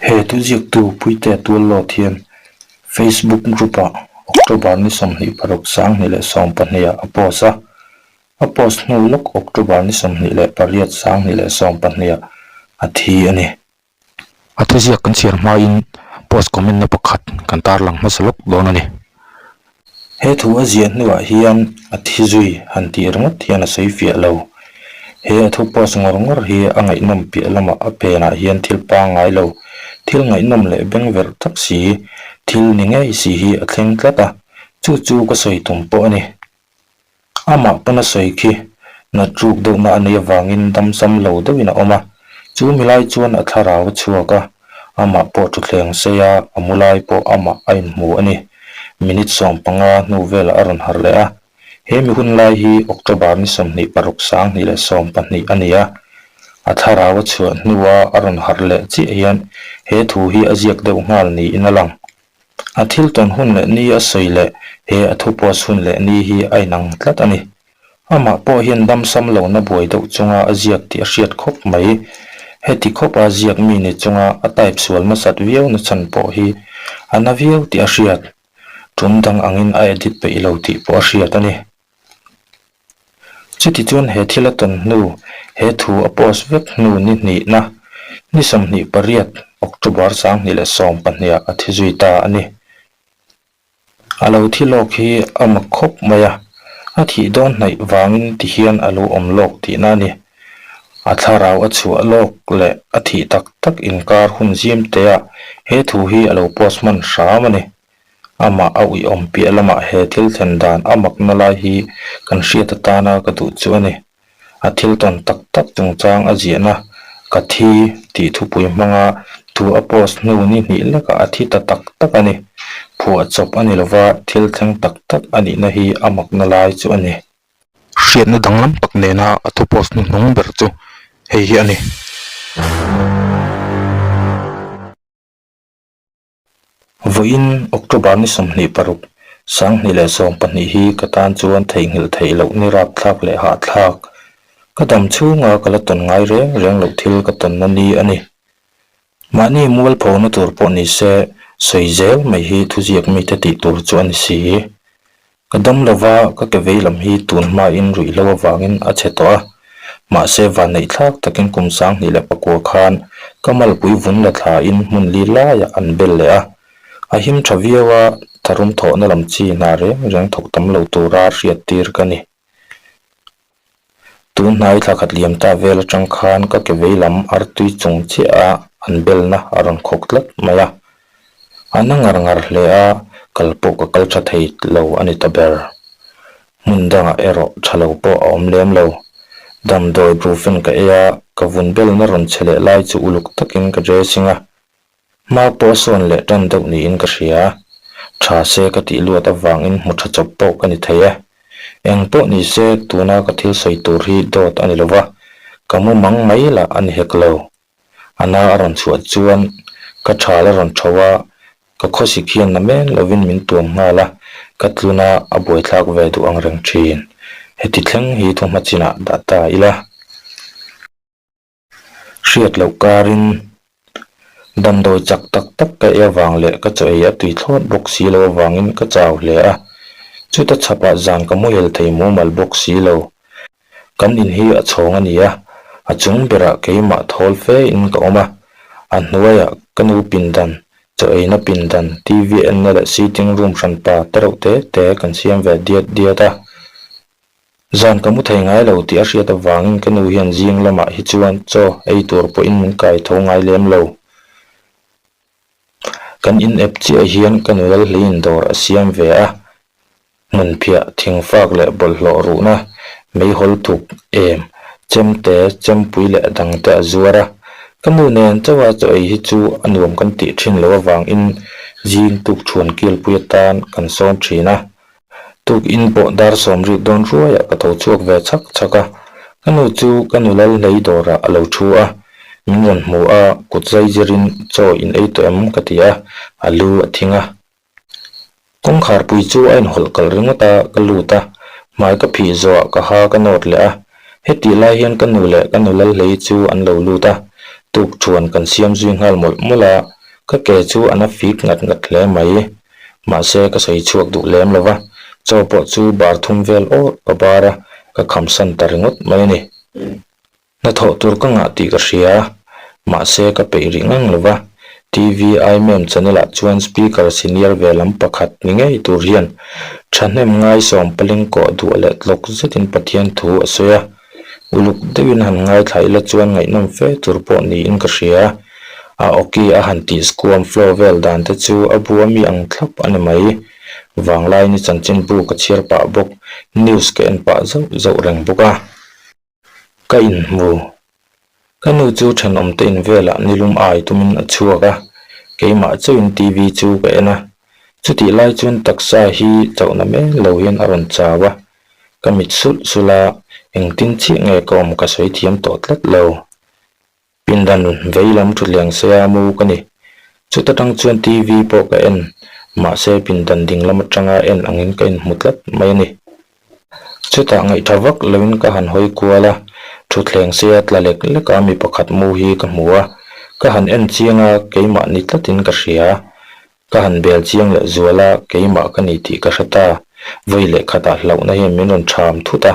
He thuziaktu Puitea Tuallawt hian Facebook group-ah October ni 26 2012 ah a post a. A post hnu lawk October ni 28 2012 ah a thi a ni. A thuziak kan chhiar hmain post comment na pakhat kan tarlang hmasa lawk dawn a ni. He thu a ziah hnuah hian a thi zui han tih ringawt hian a sawi fiah lo. He a thu post ngawr ngawr hi a ngaihnawm piah lamah a penah hian thil pangngai lo, thil ngaihnawm leh bengverh tak si, thil ni ngei si hi a thleng tlat a, chu chu ka sawi tum pawh a ni. Amah pawn a sawi khi nat ruk deuhna a nei avangin damsam lo deuhin a awm a, chu mi lai chuan a thlarau a chhuak a, amah pawh thutthleng sei a, a mu lai pawh amah a inhmu a ni. Minute 15 hnu velah a rawn harh leh a, he mi hun lai hi October ni 26 2012 a ni a, a thlarau a chhuah hnua a rawn harh leh chiah hian he thu hi a ziak deuh nghal niin a lang. A thil tawn hun leh ni a sawi leh he a thu post hun leh ni hi a inang tlat a ni. Amah pawh hian damsam lohna buai deuh chunga a ziak tih a hriat khawp mai. Heti khawpa ziak mi ni chunga a type sual nasat viau na chhan pawh hi a na viau tih a hriat. Tum dang angin a edit peih lo tih pawh a hriat a ni. Chuti chuan he thil a tawn hnu, he thu a post vek hnu ni hnihna, ni 28 October 2012 ah a thi zui ta a ni. A lo thi lawk hi a mak khawp mai a, a thih dawn hnaih vangin ti hian a lo awm lawk tihna a ni. A thlarau a chhuah lawk leh a thih tak tak inkar hun zim teah he thu hi a lo post hman hram a ni. Amah a uiawm piah lamah he thil thlen dan a makna lai hi kan hriat atana ka duh chu a ni. A thil tawn tak tak chungchang a ziahna ka thi tih thupui hmanga thu a post hnu ni hnih lekah a thi ta tak tak a ni. Phuahchawp a ni lova thil thleng tak tak a nihna hi a makna lai chu a ni. Hriatna danglam tak nena a thu post hnuhnung ber chu hei hi a ni. Vawiin October ni 26, 2012 hi ka tan chuan theihnghilh theih loh ni rapthlak leh hahthlak. Ka dam chhunga ka la tawn ngai reng reng loh thil ka tawnna ni a ni. Mahni mualphona tur pawh ni se, sawi zel mai hi thuziak mite tih tur chu a ni si. Ka dam lova, ka ke vei lam hi tun hmain ruihhlo avangin a chhe tawh a. Mahse, vanneih thlak takin kum 2009 khan ka malpui vun la thlain hmun li laiah an bel leh a. A him tha viau a, tharum thawhna lam chi hna reng reng thawk tam lo tura hriattir ka ni. Tun hnai thla khat liam ta vel atang khan ka ke vei lam artui chung chiah a an belna a rawn khawk tlat mai a. A na ngar ngar hle a, kal pawh ka kal tha thei lo a ni ta ber. Hmun dangah erawh tha lo pawh a awm lem lo. Damdawi brufen ka ei a, ka vun belna rawn che leh lai chu uluk takin ka dressing a. Hma pawh a sawn leh tan deuh niin ka hria. Tha se ka tih luat avangin hmu tha chawp pawh ka ni thei e. Eng pawh ni se tuna ka thil sawi tur hi dawt a ni lova, ka mu mang mai lah a ni hek lo. A na a rawn chhuah chuan ka thal a rawn tho a, ka khawsik hian na men lovin min tuam nghal a, ka tluna a buaithlak ve duh ang reng thin. Heti thleng hi thuhma chinah dah ta ila. Hriat loh karin damdawi chak tak tak ka ei avang leh ka chaw ei a tui thlawt bawk si lo avangin ka chau hle a, chuta chhapah zan ka muhil thei mumal bawk si lo. Kan in hi a chhawng a ni a, a chung berah keimah thawl fe in ka awm a, a hnuaiah ka nu pindan, chaw eina pindan, TV enna leh sitting room hranpa tereuh te te kan siam ve diat diat a. Zan ka mu thei ngai lo tih a hriat avangin ka nu hian zing lamah hi chuan chaw ei tur pawhin min kai tho ngai lem lo. Kan in ep chiah hian ka nu Lalhleiin dawr a siam ve a, hmunphiah, thingfak leh bawlhhlawh ruhna, meihawl thuk, em, chemte, chempui leh a dangte a zuar a. Ka nu nen chauha chaw ei hi chu a nuam kan tih thin lo avangin zing tukṭhuan kilpui atan kan sawm thin a. Tukin pawh dar sawm rik dawn ruaiah ka tho chhuak ve chhak chhak a, ka nu chu ka nu Lalhlei dawrah a lo thu a, min rawn hmu a, kut zai zirin chaw in ei tawh em ka ti a, a lu a thing a. Kawngkharpui chu a inhawlh kalh ringawt a, ka lut a, hmai ka phih zawhah ka ha ka nawt leh a, hetih lai hian ka nu leh ka nu Lalhlei chu an lo lut a, tuk thuan kan siam zui nghal mawlh mawlh a. Ka ke chu a na fik ngat ngat hle mai. Mahse ka sawi chhuak duh lem lo va, chaw pawh chu bar thum vel awrh ka bar a, ka khamsan ta ringawt mai a ni. Hnathawh tur ka ngah tih ka hria, mahse ka peih rih ngang lo va, TV Aimem channel ah chuan speaker senior ve lam pakhat ni ngei tur hian thahnem ngai sawmpaling kawh duah leh tlawk zetin Pathian thu a sawi a, uluk deuhin han ngaithla ila chuan ngaihnawm fe tur pawh niin ka hria. A awki a han tih squam flow vel dan te chu a bu ami ang thlap a ni mai. Vanglaini chanchinbu ka chhiar pah bawk, news ka en pah zauh zauh reng bawk a. Ka inhmu. Ka nu chu thenawmte in velah nilum ai tumin a chhuak a, keimah chauhin TV chu ka en a. Chutih lai chuan taksa hi chauhna mel lo hian a rawn chau a, ka mit sulh sulh a, engtin chiah nge ka awm ka sawi thiam tawh tlat lo. Pindan vei lam thutleng seia mu ka ni. Chuta tang chuan TV pawh ka en, mahse pindan ding lam atanga en angin ka inhmu tlat mai a ni. Chutah ngaihtha vak loin ka han hawi kual a, thutthleng seia tla lek lek a mi pakhat mu hi ka hmu a, ka han en chiang a, keimah ni tlatin ka hria. Ka han bel chiang leh zual a, keimah ka ni tih ka hre ta. Vawi leh khatah hlauhna hian min rawn ṭham thut a,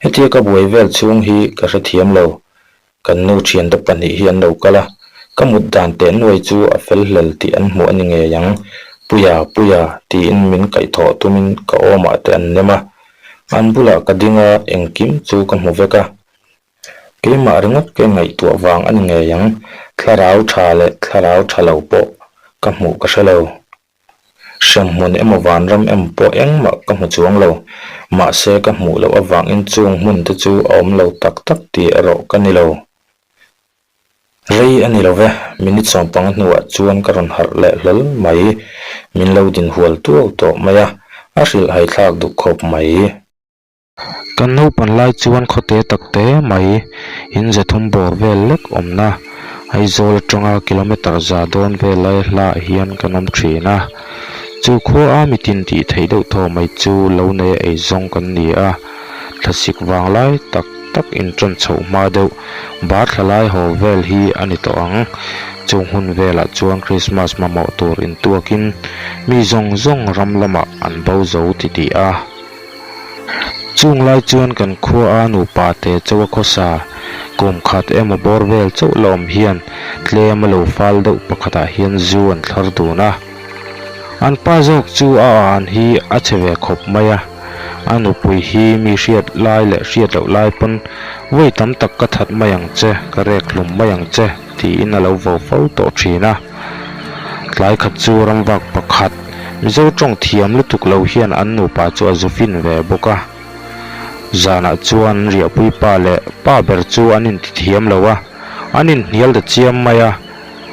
hetia ka buai vel chhung hi ka hrethiam lo. Kan nu thiante pahnih hi an lo kal a, ka mut dan teh nuai chu a fel hlel tih an hmuh a ni ngei ang. Puia, Puia, tiin min kaihthawh tumin ka awmah te an nem a. An bulah ka ding a, engkim chu ka hmu vek a. Keimah ringawt ka ngaihtuah vang a ni ngei ang, thlarau tha leh thlarau tha lo pawh ka hmuh ka hre lo. Hremhmun emaw vanram emaw pawh engmah ka hmu chuang lo. Mahse ka hmuh loh avangin chung hmun te chu a awm lo tak tak tih erawh ka ni lo. Rei a ni lo ve, minute sawmpanga hnuah chuan ka rawn harh leh hlawl mai. Min lo din hual tuau tawh mai a, a hrilhhai thlak duh khawp mai. Kan naupan lai chuan khawte tak te mai in zathum bawr vel lek awmna Aizawl atanga kilometer za dawn vel lai hlaah hian kan awm thin a. Chu khua a mitin tih theih deuh thaw mai chu lo nei a eizawng kan ni a. Thlasik vang lai tak tak inṭan chhoh hma deuh bar thla lai haw vel hi a ni tawh ang. Chung hun velah chuan Krismas mamawh tur intuakin mi zawng zawng ram lamah an bo zo titih a. Chung lai chuan kan khua a nupa te chauh a khawsa, kum khat emaw bawr vel chauh la awm hian tlem a lo fal deuh pakhatah hian zu an thlar dun a. An pa zawk chu a an hi a chhe ve khawp mai a, a nupui hi mi hriat lai leh hriat loh lai pawn vawi tam tak ka that mai ang che, ka rek hlum mai ang che tiin a lo vo fo tawh thin a. Tlai khat chu ramvak pakhat Mizo tawng thiam lutuk lo hian an nupa chu a zu fin ve bawk a. Zanah chuan riahpui pa leh pa ber chu an inti thiam lo a, an inhnial ta chiam mai a,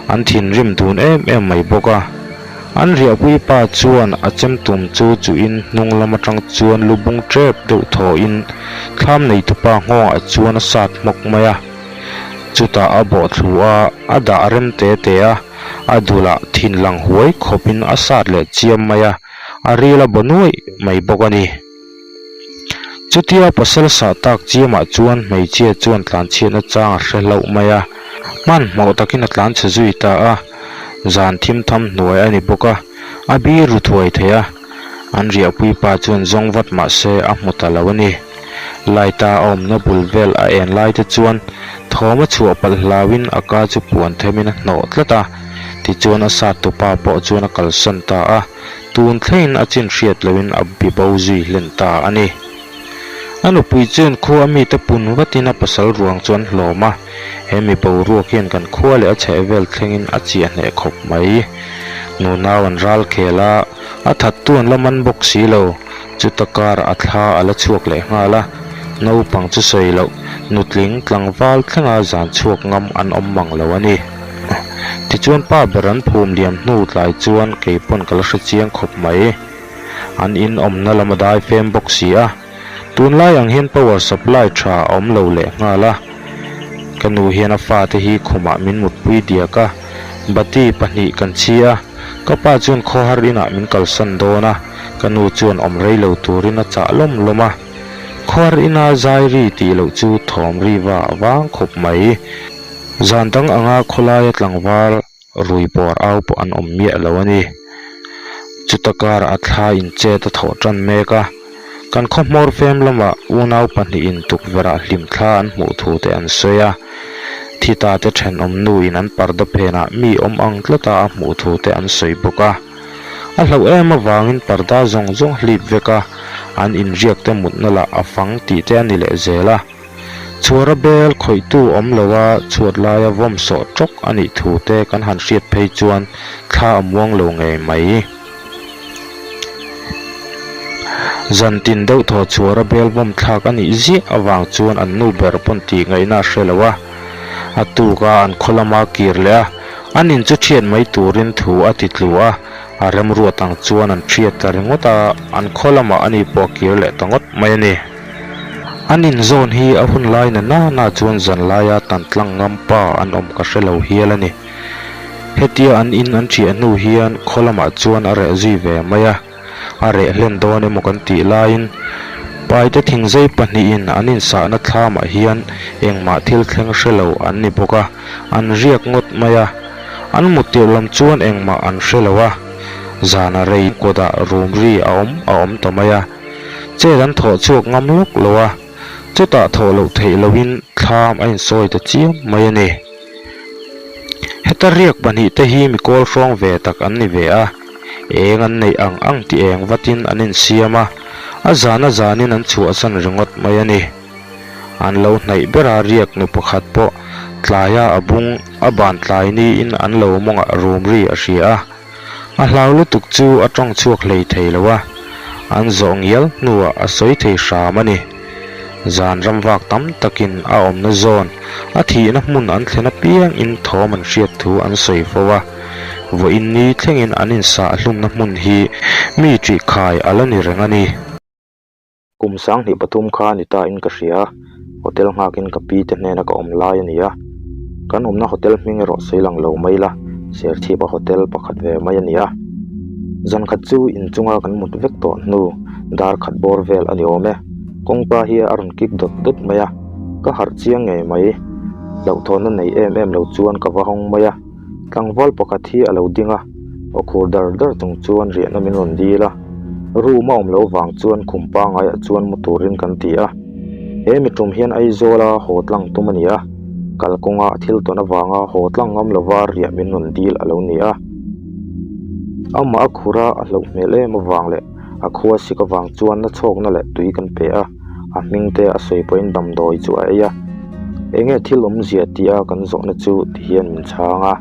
an thinrim dun em em mai bawk a. An riahpui pa chuan a chem tum chu chuhin hnung lam atang chuan lu bung tep deuh thawhin thlam neitupa nghawngah chuan a sat hmawk mai a. Chutah a bawh thlu a, a dah rem te te a. A dulah thin lang huai khawpin a sat leh chiam mai a, a ril a baw nuaih mai bawk a ni. Chutia pasal sah tak chiamah chuan hmeichhia chuan tlanchhiatna chang a hre hlauh mai a, hmanhmawh takin a tlanchhe zui ta a, zan thim tham hnuai a ni bawk a, a bir ru thuai thei a, an riahpui pa chuan zawng vat mah se a hmu ta lo a ni. Light a awmna bul vel a en lai te chuan thawm a chhuah palh hlauhin a ka chu puan themin a hnawh tlat a, tichuan a sat tupa pawh chuan a kalsan ta a, tun thlengin a chin hriat lohin a bi bo zui hlen ta a ni. A nupui chuan khua a mite pun vatin a pasal ruang chu an hlawm a, he mi boruak hian kan khua leh a chhehvel thlengin a chiah hneh khawp mai. Nunau an ral khel a, a thattu an la man bawk si lo. Chuta kar a thla a la chhuak leh nghal a, naupang chu sawi loh, nutling tlangval thlenga zan chhuak ngam an awm mang lo a ni. Tichuan pa ber an phum liam hnu tlai chuan kei pawn ka la hre chiang khawp mai. An in awmna lam a dai fem bawk si a, tunlai ang hian power supply tha a awm lo leh nghal a. Ka nu hian a fate hi khumah min mutpui diak a, bati pahnih kan chhi a, ka pa chuan khawhar inah min kalsan dawn a. Ka nu chuan awm rei lo turin a chah lawm lawm a, khuar ina zai ri tih loh chu thawm ri va a vang khawp mai. Zan dang anga khawlaia tlangval Rui bawr au pawh an awm miah lo a ni. Chuta karah a thla in chet a thawh tan mek a, kan khaw hmawr fem lamah unau pahnihin tukverhah hlim thla an hmuh thu te an sawi a. Thi ta te thenawm nu in an parda phenah mi awm ang tlata a hmuh thu te an sawi bawk a. A hlauh em avangin parda zawng zawng hlip vek a, an inriak te mutna lah a fang tih te a ni leh zel a. Chhuara bel khawihtu awm loa chhuat laia vawm sawh tawk a nih thu te kan han hriat phei chuan thla a muang lo ngei mai. Zan tin deuh thaw chhuara bel vawm thlak a nih ziah avang chuan an nu ber pawn tih ngaihna a hre lo a. A tuk a an khaw lama kir leh a, an in chu thiat mai turin thu a ti tlu a, a remruat ang chuan an thiat ta ringawt a, an khaw lamah ani pawh a kir leh ta ngawt mai a ni. An inzawn hi a hun lai na nana chuan zan laia tan tlang ngam pa an awm ka hre lo hial a ni. Hetia an in an ṭhiah hnu hian khaw lamah chuan a reh zui ve mai a, a reh hlen dawn emaw kan tih laiin Paite thingzei pahnihin an insahna thlamah hian engmah thil thleng hre lo an ni bawk a, an riak ngawt mai a. An mut tirh lam chuan engmah an hre lo a, zana rei kawtah rum ri a awm a awm ta mai a. Chet an thawh chhuak ngam lawk lo a, chutah thawh loh theih lohin thlam a insawi ta chiam mai a ni. Heta riak pahnihte hi mi kawl hrawng ve tak an ni ve a, eng an neih ang ang ti eng vatin an insiam a, a zan a zanin an chhuahsan ringawt mai a ni. An lo hnaih bera riak nu pakhat pawh tlaia a bung a ban tlai niin an lo mawngah rum ri a hria a. A hlau lutuk chu a tawng chhuak hlei thei lo a, an zawh ngial hnuah a sawi thei hram a ni. Zan ram vak tam takin a awmna zawn, a thihna hmun an thlen apiangin thawm an hriat thu an sawi fo a, vawiin ni thlengin an insah hlumna hmun hi mi ṭihkhai a la ni reng a ni. Kum 2003 kha ni ta in ka hria a, hotel nghakin ka pi te hnena ka awm lai a ni a. Kan awmna hotel hming erawh sawi lang lo mai la, Serchhipa hotel pakhat ve mai a ni a. Zan khat chu inchunga kan mut vek tawh hnu dar khat bawr vel a ni awm e. Kawngka hi a rawn kik dawt dawt mai a, ka harh chiang ngei mai. Hlauhthawnna nei em em lo chuan ka va hawng mai a. Tlangval pakhat hi a lo ding a, aw khur dar dar chung chuan riahna min rawn dil a, room a awm loh vang chuan khum pangaiah chuan mu turin kan ti a. He mi tum hian Aizawla haw tlang tum a ni a, kalkawnga thil tawn avanga haw tlang ngam lova riah min rawn dil a lo ni a. Amah a khur a, a hlauh hmel em avang leh a khua sik avang chuan na chhawkna leh tui kan pe a. A hming te a sawi pawhin damdawi chu a ei a, enge thil awmzia tia kan zawhna chu ti hian min chhang a.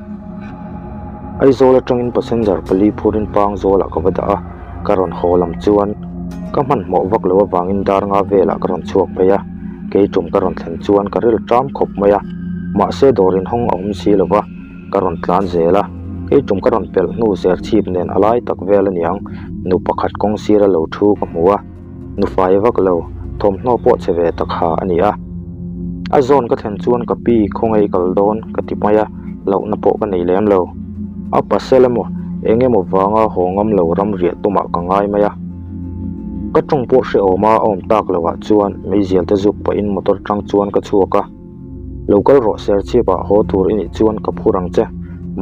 Aizawl atangin passenger pali phurin Pangzawlah ka va dah a, ka rawn haw lam chuan ka hmanhmawh vak lo avangin dar nga velah ka rawn chhuak phei a, kei tum ka rawn thlen chuan ka ril ṭam khawp mai a, mahse dawr inhawng a awm si lo va, ka rawn tlan zel a, kei tum ka rawn pelh hnu serchhip nen a lai tak vel aniang nu pakhat kawng sira lo thu ka hmu a. Nufai vak lo, thawmhnaw pawh che ve tak ha a ni a. A zawn ka thlen chuan ka pi khawngaih kal dawn ka ti mai a, lohna pawh ka nei lem lo. A pasel emaw eng emaw vanga haw ngam lo ram riah tumah ka ngai mai a. Ka tawng pawh hrehawm a awm tak loh ah chuan meizial te zuk pahin motor tang chuan ka chhuak a. Lo kal rawh Serchhip ah haw tur i nih chuan ka phur ang che.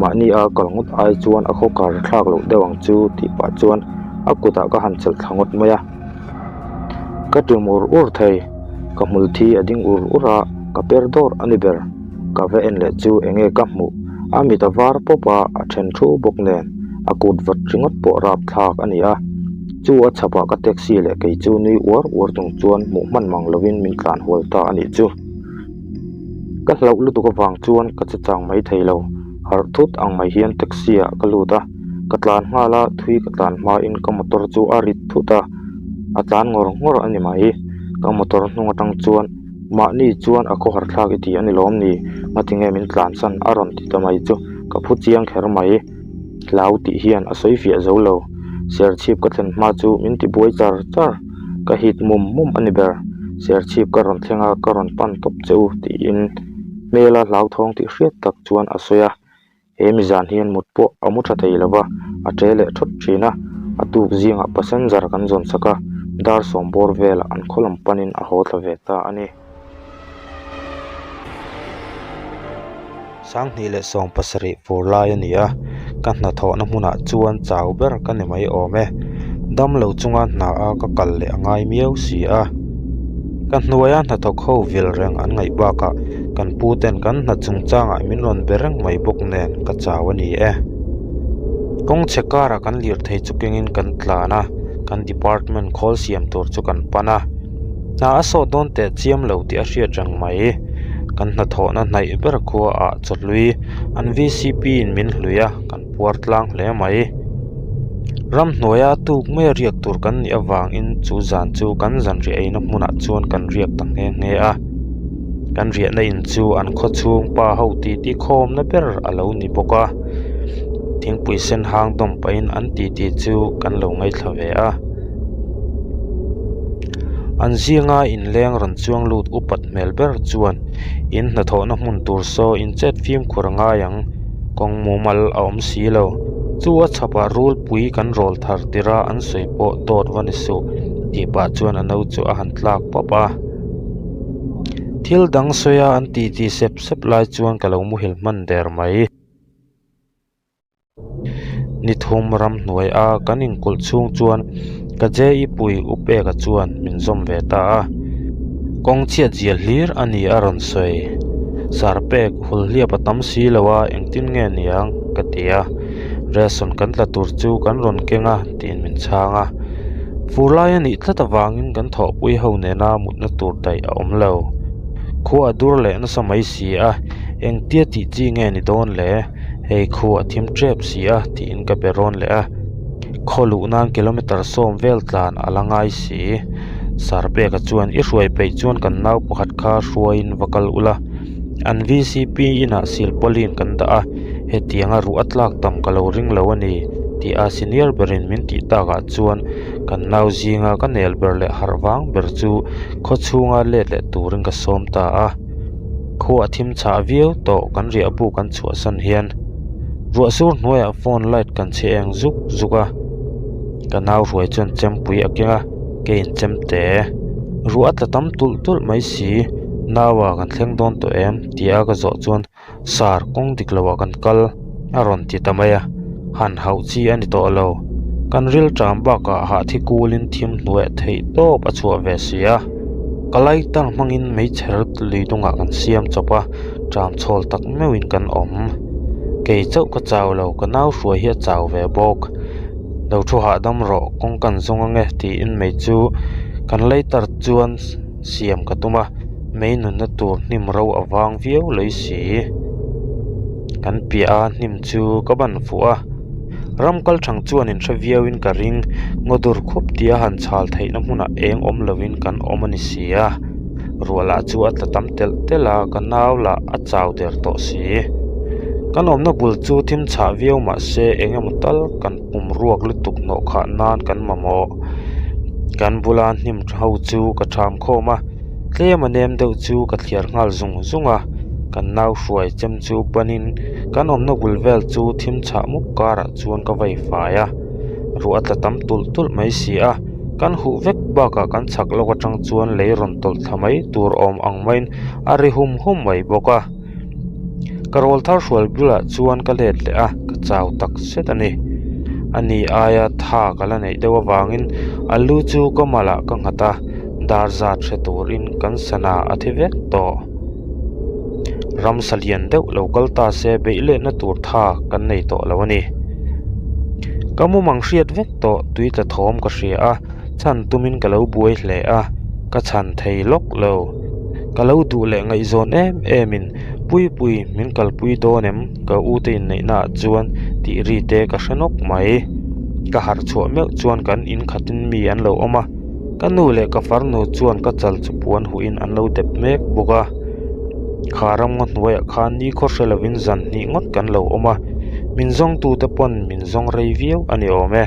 Mahni a kal ngawt ai chuan a khaw kar thlak loh deuh ang chu tih pah chuan a kutah ka han chelh thla ngawt mai a. Ka tum ur ur thei, ka hmul thi a ding ur ur a, ka per dawr a ni ber. Ka va en leh chu enge ka hmuh, a mit a var pawp a, a then thu bawk nen a kut vat ringawt pawh rap thlak a ni a. Chu a chhapah ka taxi leh kei chu nui uar uar chung chuan hmuh hman mang lovin min tlan hual ta a nih chu. Ka hlauh lutuk avang chuan ka che chang mai thei lo, harh thut ang mai hian taxi ah ka lut a, ka tlan nghal a, thui ka tlan hmain ka motor chu a rit thut a, a tlan ngawr ngawr a ni mai. Ka motor hnung atang chuan mahni chuan a khawhar thlak i ti a ni lawm ni, ngatinge min tlansan a rawn ti ta mai chu ka phu chiang kher mai. Hlau tih hian a sawi fiah zo lo. Serchhip ka thlen hma chu min ti buai char char. Ka hit mum mum a ni ber. Serchhip ka rawn thleng a, ka rawn pan tawp che u tiin hmela hlauthawng tih hriat tak chuan a sawi a. He mi zan hian mut pawh a mu tha thei lo va, a ṭe leh ṭhawt ṭhin a. A tuk zingah passenger kan zawn sak a, dar sawm bawr velah an khaw lam panin a haw thla ve ta a ni. 27 fur lai a ni a, ka hnathawhna hmunah chuan chau ber ka ni mai awm e. Dam lo chunga hna a ka kal leh a ngai miau si a. Ka hnuaia hnathawk ho vil reng an ngaih bakah kan pu ten kan hna chungchangah min rawn be reng mai bawk nen ka chau a ni e. Kawng chhe karah kan lirthei chu kengin kan tlan a, kan department khawl siam tur chu kan pan a. Hna a sawh dawn teh chiam lo tih a hriat reng mai. Kan hnathawhna hnaih ber khua ah chawhlui an vcp in min hlui a, kan puar tlang hle mai. Ramhnuaia tuk mai a riak tur kan nih avangin chu zan chu kan zanriah eina hmunah chuan kan riak ta nghe nghe a. Kan riahna in chu an khaw chhung pa ho titi khawmna ber a lo ni bawk a. Thingpui sen hang dawm pahin an titi chu kan lo ngaithla ve a. An zinga inleng rawn chuang lut upat hmel ber chuan in hnathawhna hmun tur saw in chet fimkhur a ngai ang, kawng mumal a awm si lo. Chu a chhapah rulpui kan rawl thar tirh a an sawi pawh dawt va ni suh tih pah chuan a no chu a han tlak pawp a. Thil dang sawi a an titi sep sep lai chuan ka lo muhil hman der mai. Ni thum ramhnuai a kan inkulh chhung chuan ka JE pui U Peka chuan min zawm ve ta a, kawng chhiat zia hlir a ni a rawn sawi. Sar pek hul hliap a tam si lo a engtin nge niang ka ti a, ration kan tla tur chu kan rawn keng a tiin min chhang a. Fur lai a nih tlat avangin kan thawhpui ho nena mutna tur daih a awm lo. Khua a dur leh nasa mai si a, engtia tih chi nge ni dawn le? Hei khu a thim tep si a tiin ka be rawn leh a, khaw luh nan kilometer sawm vel tlan a la ngai si. Sarpeka chuan i hruai peih chuan kan nau pakhat kha hruaiin va kal ula, an VCP inah silpauline kan dah a, hetianga ruah a tlak tam ka lo ring lo a ni tih a senior berin min tih takah chuan kan nau zinga ka nel ber leh harh vang ber chu khaw chhunga let leh turin ka sawm ta a. Khua a thim chhah viau tawh kan riah buk an chhuahsan hian ruah sur hnuaiah phone light kan chhe eng zuk zuk a, ka nau hruai chuan chempui a keng a, keiin chemte ruah a tla tam tulh tulh mai si, naua kan thleng dawn tawh em tih a ka zawh chuan sar kawng dik loh ah kan kal a rawn ti ta mai a, han hauh chi a ni tawh lo, kan ril ṭam bakah hahthi kulin thim hnuaih theih tawp a chhuah ve si a. Ka lighter hmangin meichher lui dungah kan siam chawp a, ṭam chhawl tak meuhin kan awm. Kei chauh ka chau lo, ka nau hruai hi a chau ve bawk. Lo thu hahdam rawh, kawng kan zawng ange tiin mei chu kan lighter chuan siam ka tum a, mei nunna tur hnim ro a vang viau lei si. Kan piah a hnim chu ka ban fuh a. Ram kal thang chuan in hre viau in ka ring, ngaw dur khup tia han chhal theihna hmunah eng awm lovin kan awm a ni si a, ruah lah chu a tla tam telh telh a, ka nau lah a chau der tawh si. Kan awmna bul chu thim chhah viau mah se eng emaw tal kan pum ruak lutuk hnawh khah nan kan mamawh. Kan bula hnim tha ho chu ka tham khawm a. Tlem a nem deuh chu ka thliar nghal zung zung a, kan nau hruai chem chu banin kan awmna bul vel chu thim chhah mup karah chuan ka vei fai a, ruah a tla tam tulh tulh mai si a, kan huh vek bakah kan chhak lawk atang chuan lei rawn tawlh thla mai tur awm ang maiin a ri hum hum mai bawk a. Ka rawl thar hrual bulah chuan ka let leh a, ka chau tak zet a ni. A ni aia tha ka la neih deuh avangin a lu chu ka malah ka nghat a, dar zat hre turin kan sana a thi vek tawh. Ramsa lian deuh lo kal ta se beih letna tur tha kan nei tawh lo a ni. Ka mumang hriat vek tawh tui tla thawm ka hria a. Chhan tumin ka lo buai hle a, ka chhan thei lawk lo. Ka lo duh leh ngaihzawn em emin Puipui min kalpui dawn em ka u te inneihna ah chuan tih ri te ka hre nawk mai. Ka harh chhuah meuh chuan kan in khatin mi an lo awm a, ka nu leh ka farnu chuan ka chal chu puan huhin an lo dep mek bawk a. Kha ramngaw hnuaiah khan ni khaw hre lovin zan hnih ngawt kan lo awm a, min zawngtute pawn min zawng rei viau a ni awm e.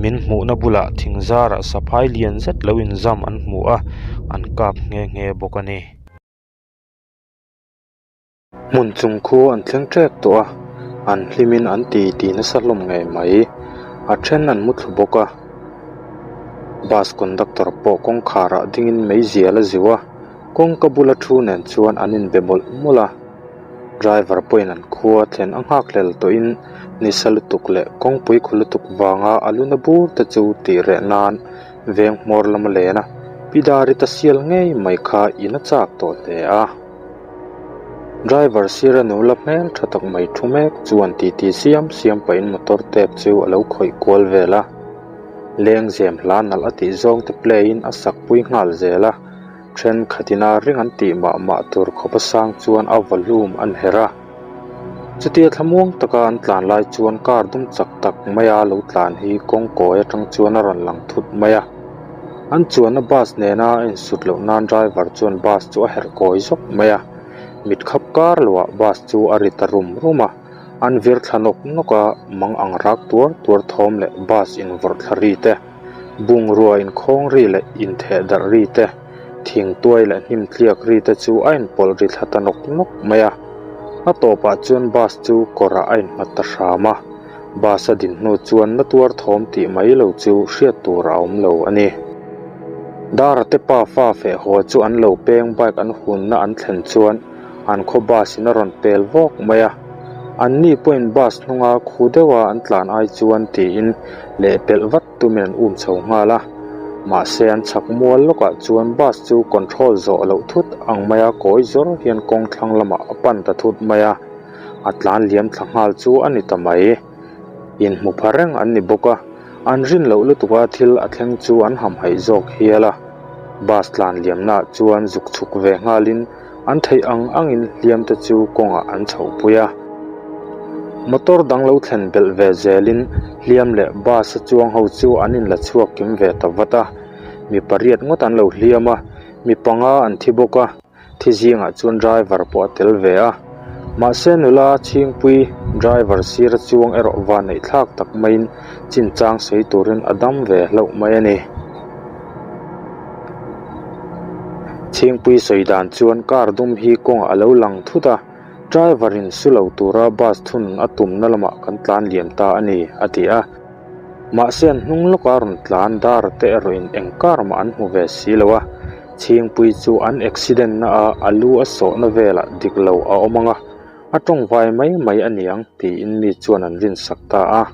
Min hmuhna bulah thing zarah saphai lian zet lo inzam an hmu a, an kap nghe nghe bawk a ni. Hmun chung khu an thleng tep tawh a, an hlimin an ti ti nasa hlawm ngei mai. A then an mu thlu bawk a, bus conductor pawh kawngkharah dingin meizial a ziu a, kawngka bula thu nen chuan an inbe mawlh mawlh a. Driver pawhin an khua thlen a nghakhlel tawhin nisa lutuk leh kawngpui khaw lutuk vanga a luna bur te chu tih reh nan veng hmawr lama len a, Pi Dari ta sial ngei mai kha in a chak tawh hle a. Driver sira nula hmel tha tak mai thu mek chuan titi siam siam pahin motor tep chu a lo khawih kual vel a. Lengzem hla nalh a tih zawng te play in a sak pui nghal zel a, thenkhatin a ring an tih mah mah tur khawp a sang chuan a volume an herh a. Chutia thlamuang taka an tlan lai chuan car dum chak tak maia lo tlan hi kawng kawi atang chuan a rawn lang thut mai a. An chuanna bus nena a insut loh nan driver chuan bus chu a herh kawi zawk mai a, mit khap kar loah bus chu a ri ta rum rum a, an vir thla nawk nawk a, mang ang rak tuar tuar thawm leh bus invawrh thla ri te, bungrua inkhawng ri leh intheh darh ri te, thing tuai leh hnim tliak ri te chu a inpawlh ri thla ta nawk nawk mai a. A tawpah chuan bus chu kawrah a innghat ta hram a. Bus a din hnu chuan na tuar thawm tih mai lo chu hriat tur a awm lo a ni. Dara te pa fa feh haw chu an lo peng bike an hunna an thlen chuan an khaw bus in a rawn pel vawk mai a. An ni pawhin bus hnunga khu deuha an tlan ai chuan tiin lehpelh vat tumin an um chho nghal a. Mahse an chhak mual lawkah chuan bus chu control zawh loh thut ang maia kawi zawr hian kawng thlang lamah a pan ta thut mai a. A tlan liam thla nghal chu a ni ta mai. Inhmu pha reng an ni bawk a, an rin loh lutuk a thil a thleng chu an hamhaih zawk hial a. Bus tlan liamnaah chuan zuk chhuk ve nghalin an theih ang angin hliam te chu kawngah an chhohpui a. Motor dang lo thlen belh ve zelin hliam leh bus a chuang ho chu an inla chhuak kim ve ta vat a. Mi pariat ngawt an lo hliam a, mi panga an thi bawk a. Thi zingah chuan driver pawh a tel ve a, mahse nula chhingpui driver sira chuang erawh van neih thlak tak maiin chinchang sawi turin a dam ve hlauh mai a ni. Chhingpui sawi dan chuan car dum hi kawngah a lo lang thut a, driver in su lo tura bus thun a tumna lamah kan tlan liam ta a ni, a ti a. Mahse an hnung lawka rawn tlan dar te erawhin eng car mah an hmu ve si lo a. Chhingpui chu an accident na a a lu a sawhna velah dik lo a awm ang a, a tawngvai mai mai a niang tiin mi chuan an rinsak ta a.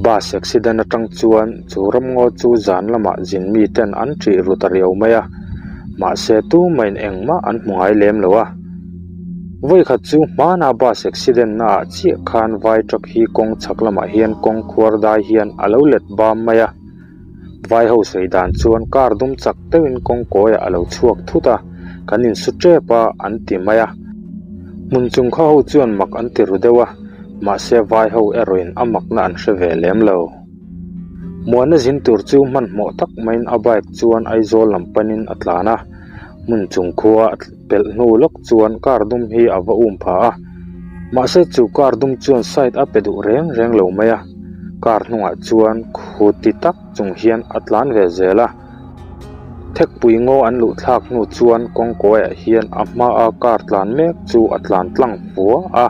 Bus accident atang chuan chu ramngaw chu zan lamah zin mi ten an ṭih ru ta riau mai a, mahse tumahin engmah an hmu ngai lem lo a. Vawikhat chu hmana bus accident na ah chiah khan vai truck hi kawng chhak lamah hian kawng khuar dai hian a lo let bam mai a. Vai ho sawi dan chuan car dum chak deuhin kawng kawiah a lo chhuak thut a, kan insu tep a an ti mai a. Hmun chung khaw ho chuan mak an ti ru deuh a, mahse vai ho erawhin a makna an hre ve lem lo. Muana zin tur chu hmanhmawh tak maiin a bike chuan Aizawl lam panin a tlan a, hmun chung khua a pelh hnu lawk chuan car dum hi a va um pha a, mahse chu car dum chuan side a pe duh reng reng lo mai a. Car hnungah chuan khu ti tak chung hian a tlan ve zel a, thekpui ngaw an luh thlak hnu chuan kawng kawiah hian a hmaa car tlan mek chu a tlan tlang fua a,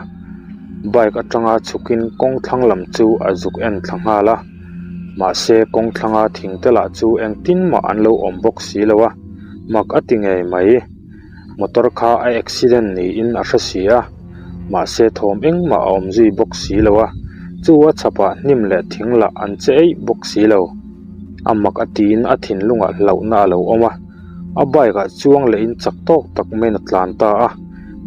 bike atanga chhukin kawng thlang lam chu a zuk en thla nghal a, mahse kawng thlanga thing te lah chu engtin mah an lo awm bawk si lo a, mak a ti ngei mai. Motor kha a accident niin a hre si a, mahse thawm engmah a awm zui bawk si lo a, chu a chhapah hnim leh thing lah an che eih bawk si lo. A mak a tiin a thinlungah hlauhna a lo awm a, a bike ah chuang lehin chak tawk tak maiin a tlan ta a,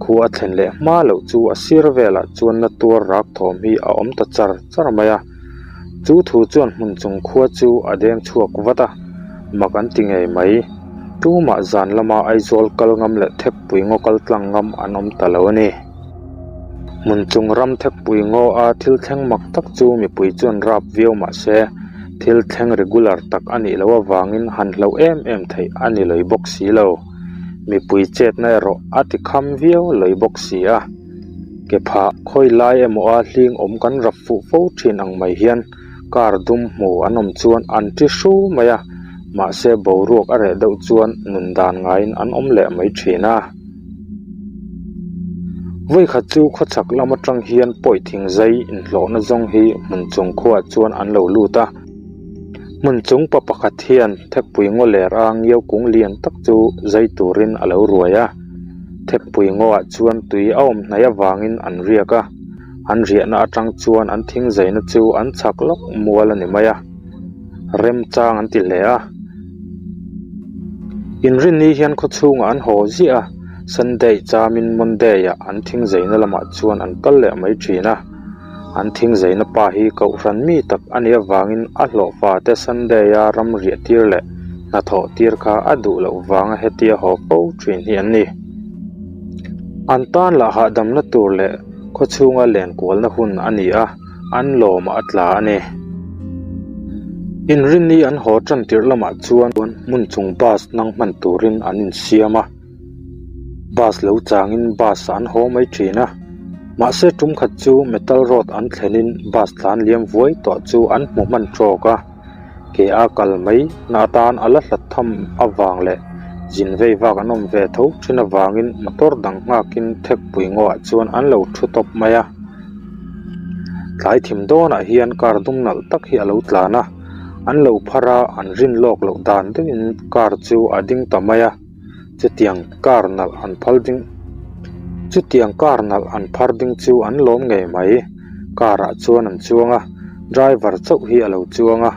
khua a thlen leh hma loh chu a sir velah chuan na tuar rak thawm hi a awm ta char char mai a. Chu thu chuan hmun chung khua chu a deng chhuak vat a, mak an ti ngei mai. Tumah zan lama Aizawl kal ngam leh Thekpui ngaw kal tlang ngam an awm ta lo a ni. Hmun chung ram Thekpui ngaw a thil thleng mak tak chu mipui chuan rap viau mah se, thil thleng regular tak a nih loh avangin han hlauh em em theih a ni lawih bawk si lo. Mipui chetna erawh a ti kham viau lawih bawk si a. Ke phah khawi lai emaw a hling awm kan rap fuh fo thin ang mai hian car dum hmu an awm chuan an ti hru mai a, mahse boruak a reh deuh chuan nun dan ngaiin an awm leh mai thin a. Vawikhat chu khawchhak lam atang hian pawi thing zai inhlawhna zawng hi hmun chung khuaah chuan an lo lut a, hmun chung pa pakhat hian thekpui ngaw ler a ngiau kung lian tak chu zai turin a lo ruai a. Thekpui ngawah chuan tui a awm hnaih avangin an riak a, an riahna atang chuan an thingzaina chu an chhak lawk mual a ni mai a, remchang an ti hle a. Inrinni hian khawchhungah an haw ziah a, Sunday chamin Monday-ah an thingzaina lamah chuan an kal leh mai thin a. An thingzaina pa hi kohhran mi tak a nih avangin a hlawhfa te Sunday-a ram riah tir leh hnathawh tir kha a duh loh vanga hetia haw fo thin hi an ni. An tan lah hahdamna tur leh khawchhunga lenkualna hun a ni a, an lawmah a tla a ni. Inrinni an haw tan tirh lamah chuan hmun chung bus nang hman turin an insiam a. Bus lo changin bus an haw mai thin a, mahse tum khat chu metal road an thlenin bus tlan liam vuai tawh chu an hmu hman tawk a, ke a kal mai na atan a la hlat tham avang leh zin vei vak an awm ve tho thin avangin motor dang nghakin thekpui ngawah chuan an lo thu tawp mai a. Tlai thim dawnah hian car dum nalh tak hi a lo tlan a, an lo phar a, an rin lawk loh dan deuhin car chu a ding ta mai a. Chutiang car nalh an phal ding chutiang car nalh an phar ding chu an lawm ngei mai. Car ah chuan an chuang a, driver chauh hi a lo chuang a,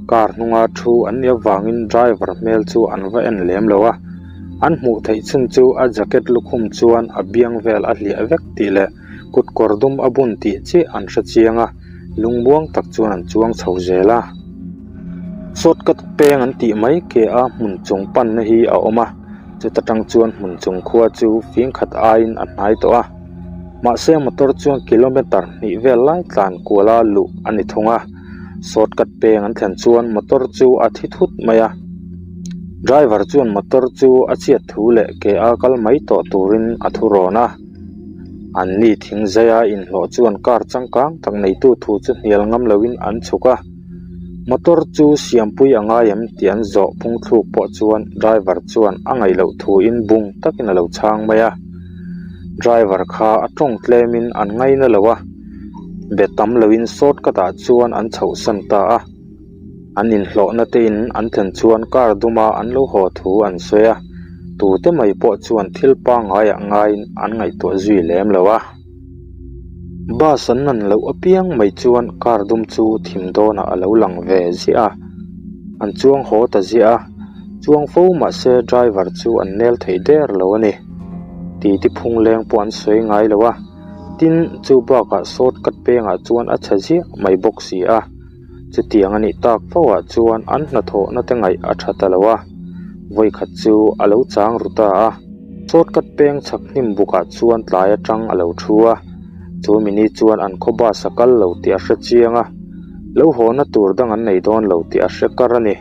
car hnunga thu an nih avangin driver hmel chu an va en lem lo a, an hmuh theih chhun chu a jacket lukhum chuan a biang vel a hliah vek tih leh kut kawr dum a bun tih chiah an hre chiang a, lungmuang tak chuan an chuang chho zel a. Shortcut peng an tih mai ke a hmun chung panna hi a awm a, chuta tang chuan hmun chung khua chu fing khat aiin a hnai tawh a, mahse motor chuan kilometer hnih vel lai tlan kual a luh a ni thung a, shortcut peng an thlen chuan motor chu a thi thut mai a, driver chuan motor chu a chhiat thu leh ke a kal mai tawh turin a thu rawn a. Anni thing zaia inhlawh chuan car changkang tak neitu thu chu hnial ngam loin an chhuk a, motor chu siampui a ngai em tih an zawh phung thluk pawh chuan driver chuan a ngaih loh thuin bung takin a lo chhang mai a, driver kha a tawng tlemin an ngaina lo a, be tam loin shortcut ah chuan an chhohsan ta a. An inhlawhna te in an thlen chuan car duma an lo haw thu an sawi a, tute mai pawh chuan thil pangaiah ngaiin an ngaihtuah zui lem lo a. Bus an nan loh apiang mai chuan car dum chu thim dawnah a lo lang ve ziah a, an chuang haw ta ziah a, chuang fo mahse driver chu an nel thei der lo a ni. Titi phung leng pawh an sawi ngai lo a, tin chu bakah shortcut pengah chuan a chhe ziah mai bawk si a. Chutiang a nih tak fo ah chuan an hnathawhna te ngaih a tha ta lo a, vawikhat chu a lo chang ru ta a. Shortcut peng chhak hnim bukah chuan tlai atang a lo thu a, chu mini chuan an khaw bus a kal lo tih a hre chiang a, lo hawhna tur dang an nei dawn lo tih a hre kar a ni.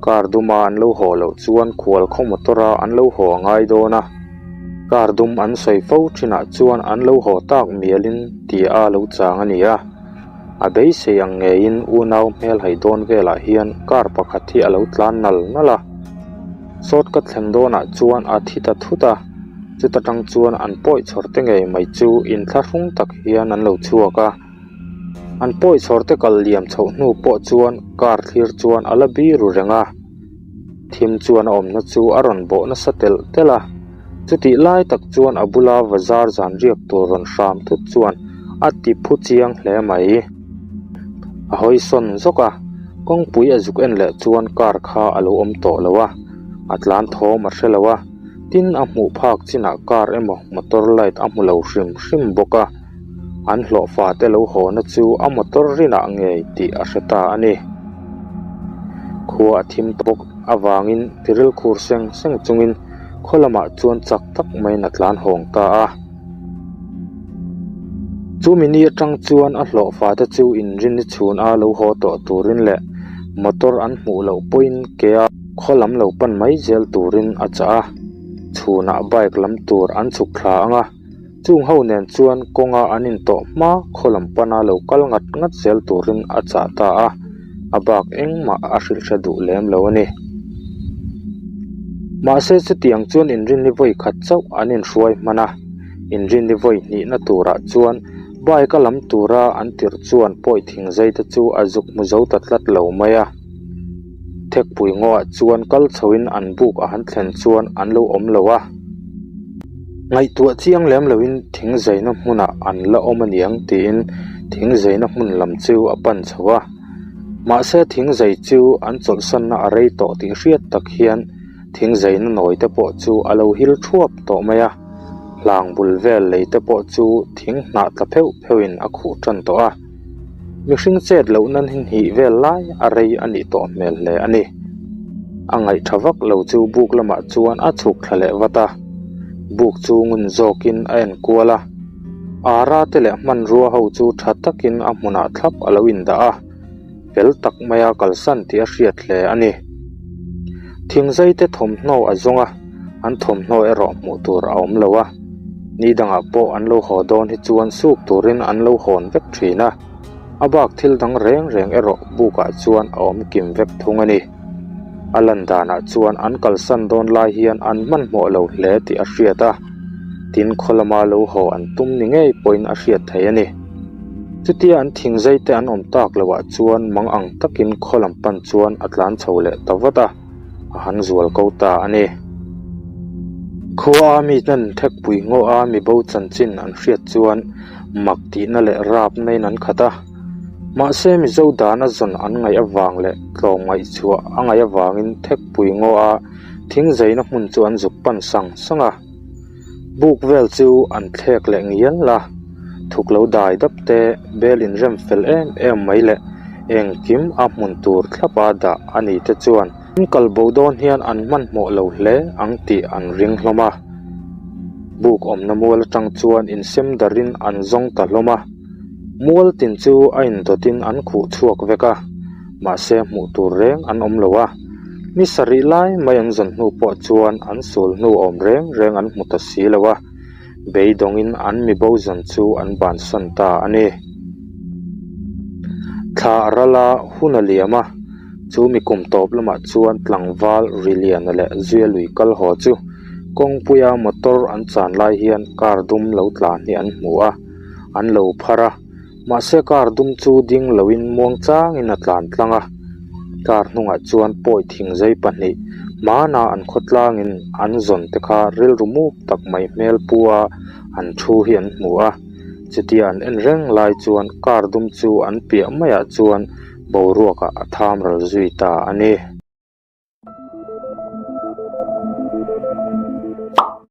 Car duma an lo haw loh chuan khual khaw motor a an lo haw a ngai dawn a, car dum an sawi fo thinah chuan an lo haw tak mialin tia a lo chang a ni a. A beisei ang ngeiin unau hmel hai dawn velah hian car pakhat hi a lo tlan nal nal a, shortcut thlen dawnah chuan a thi ta thut a, chuta tang chuan an pawi chhawr te ngei mai chu inthlahrung tak hian an lo chhuak a, an pawi chhawr te kal liam chhoh hnu pawh chuan car thlir chuan a la biru reng a. Thim chuan a awmna chu a rawn bawh nasa telh telh a, chutih lai tak chuan a bula bazar zan riak tur rawn hram thut chuan a ti phu chiang hle mai. A hawi sawn zawk a, kawngpui a zuk en leh chuan car kha a lo awm tawh lo a, a tlan thawm a hre lo a, tin a hmuh phak chinah car emaw motor light a hmu lo hrim hrim bawk a. An hlawhfa te lo hawna chu a motor rinah ngei tih a hre ta a ni. Khua a thim bawk avangin tiril khur seng seng chungin khaw lamah chuan chak tak maiin a tlan hawng ta a. Chu mini atang chuan a hlawhfa te chu inrinni chhun a lo haw tawh turin leh motor an hmuh loh pawhin ke a khaw lam lo pan mai zel turin a chah a. Chhunah bike lam tur an chhuk thla ang a. Chung ho nen chuan kawnga an intawh hma khaw lam pana lo kal ngat ngat zel turin a chah ta a, a bak engmah a hrilh hre duh lem lo a ni. Mahse chutiang chuan inrinni vawi khat chauh an inhruai hman a, inrinni vawi hnihna turah chuan bike a lam tura an tirh chuan pawi thing zai te chu a zuk hmu zo ta tlat lo mai a. Thekpui ngawah chuan kal chhoin an buk a han thlen chuan an lo awm lo a. Ngaihtuah chiang lem loin thing zaina hmunah an la awm aniang tiin thing zaina hmun lam chu a pan chho a. Mahse thing zai chu an chawlhsanna a rei tawh tih hriat tak hian thing zaina nawi te pawh chu a lo hil thuap tawh mai a. Hlang bul vel lei te pawh chu thing hnah tla pheuh pheuhin a khuh tan tawh a. Mihring chet loh nan hi hnih vel lai a rei a nih tawh hmel hle a ni. A ngaihtha vak lo chu buk lamah chuan a chhuk thla leh vat a, buk chu ngun zawkin a en kual a. Ara te leh hmanrua ho chu tha takin a hmunah thlap a lo indah a, fel tak maia kalsan tih a hriat hle a ni. Thingzai te thawmhnaw a zawng a, an thawmhnaw erawh hmuh tur a awm lo a, ni dangah pawh an lo haw dawn hi chuan suk turin an lo hawn vek thin a, a bak thil dang reng reng erawh bukah chuan a awm kim vek thung a ni. A lan danah chuan an kalsan dawn lai hian an hmanhmawh lo hle tih a hriat a, tin khaw lama lo haw an tum ni ngei pawhin a hriat theih a ni. Chutia an thingzai te an awm tak loh ah chuan mang ang takin khaw lam pan chuan a tlan chho leh ta vat a, a han zual ko ta a ni. Khua a mi ten thekpui ngaw a mi bo chanchin an hriat chuan mak tihna leh rap naiin an khat a. Mahse Mizo dan a zawn an ngaih avang leh tlawmngaih chhuah a ngaih avangin thekpui ngaw a thingzaina hmun chu an zuk pan sang sang a. Buk vel chu an thlek leh ngial a, thuk lo dai dap te bel inrem fel em em mai leh engkim a hmun tur thlapa dah a ni te chuan an kal bo dawn hian an hmanhmawh lo hle ang tih an ring hlawm a. Buk awmna mual atang chuan insem darin an zawng ta hlawm a, mual tin chu a indawtin an khuh chhuak vek a. Mahse hmuh tur reng an awm lo a, ni sarih lai mai an zawn hnu pawh chuan an sul hnu awm reng reng an hmu ta si lo a, beidawngin an mi bo zawn chu an bansan ta a ni. Thla a ral a, hun a liam a, chu mi kum tawp lamah chuan tlangval Riliana leh Zuia lui kal haw chu kawngpuia motor an chan lai hian car dum lo tlan hi an hmu a, an lo phar a. Mahse car dum chu ding loin muang changin a tlan tlang a, car hnungah chuan pawi thingzai pahnih hmana an khawtlangin an zawn te kha rilru muk tak mai hmel pu a an thu hi an hmu a, chutia an en reng lai chuan car dum chu an piah maiah chuan boruakah a tham ral zui ta a ni.